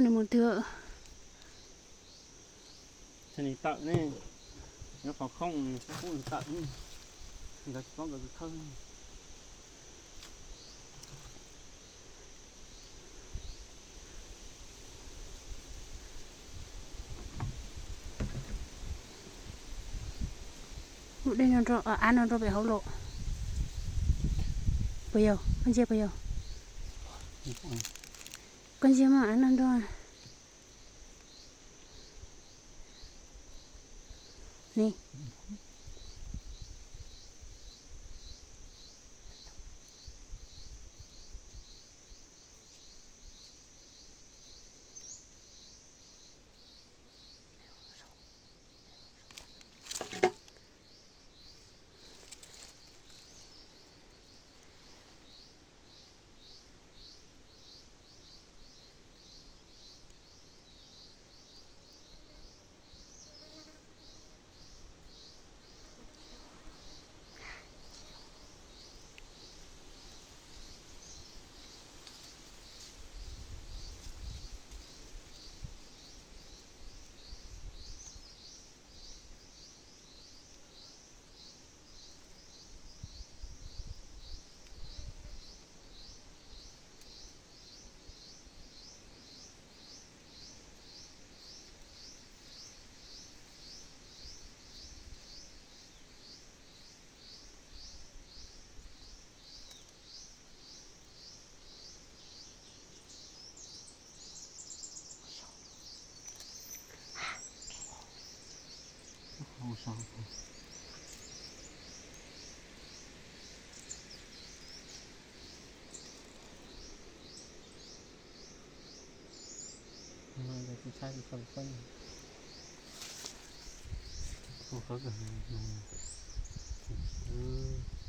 Nws mus twg? Tawm ne, nyob qhov khoom, qub tawm, nkawd tsis paub nkawd tus thawj. Lub dej no rau, av no rau pem hauv los. Puas yog? Koj ntsia puas yog? Koj ntsia mas av no nrog. Ni. Tsis ntshai, tsis tshua tau peb. Tus qhov kawg, tus